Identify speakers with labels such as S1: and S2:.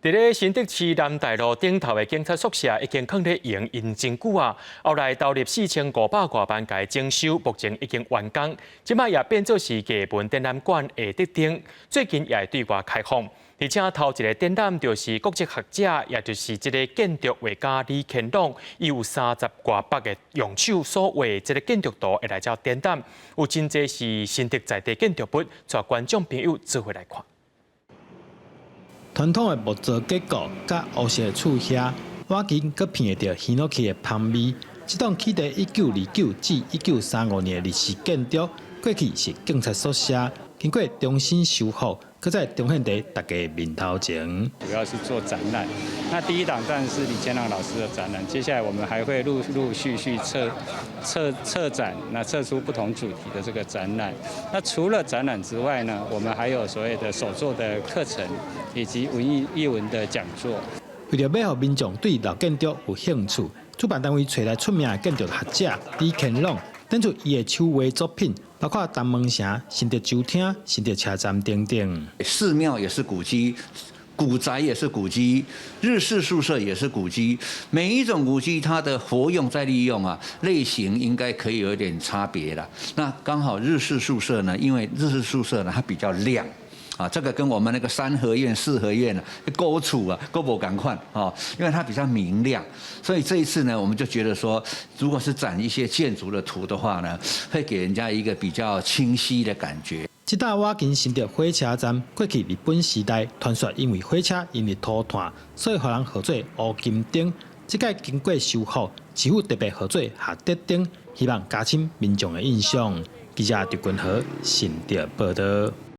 S1: 佇咧新竹市南大路頂頭的警察宿舍已經囥咧用𪜶真久啊，後來投入4500外萬共整修，目前已經完工，這擺也變做是藝文展覽館下德廳，最近也會對外開放。而且頭一個展覽就是國際學者，也就是這个建築畫家李乾朗，伊有三十外幅的用手所畫的這个建築圖會來遮展覽，有真濟是新竹在地建築物，帶觀眾朋友做伙來看。
S2: 傳統的木造結構，佮烏色的厝瓦，倚近閣聞會著ヒノキ的芳味。這棟起佇1929至1935年的日式建築，過去是警察宿舍，經過重新修復，閣再重現佇大家面頭前。
S3: 主要是做展覽，那第一檔當然是李乾朗老師的展覽，接下來我們還會陸陸續續策展，那策出不同主題的這個展覽。那除了展覽之外呢，我們還有所謂的手作的課程，以及文藝藝文的講座。
S2: 為著欲予民眾對老建築有興趣，主辦單位揣來出名的建築學者李乾朗，展出伊的手畫作品，包括東門城、新竹州廳、新竹車站等等。
S4: 寺廟也是古蹟，古宅也是古蹟，日式宿舍也是古蹟。每一種古蹟，它的活用再利用啊，類型應該可以有點差別啦。那剛好日式宿舍呢，因為日式宿舍呢，它比較亮。啊，這個跟我們那個三合院、四合院啊，古厝啊，閣無仝款啊，因為它比較明亮，所以這一次呢，我們就覺得說，如果是展一些建築的圖的話呢，會給人家一個比較清晰的感覺。
S2: 這搭倚近新竹火車站，過去日本時代傳說因為火車因為塗炭，所以予人號做烏金燈。這擺經過修復，市府特別號做合德燈，希望加深民眾的印象。記者陳君和新竹報導。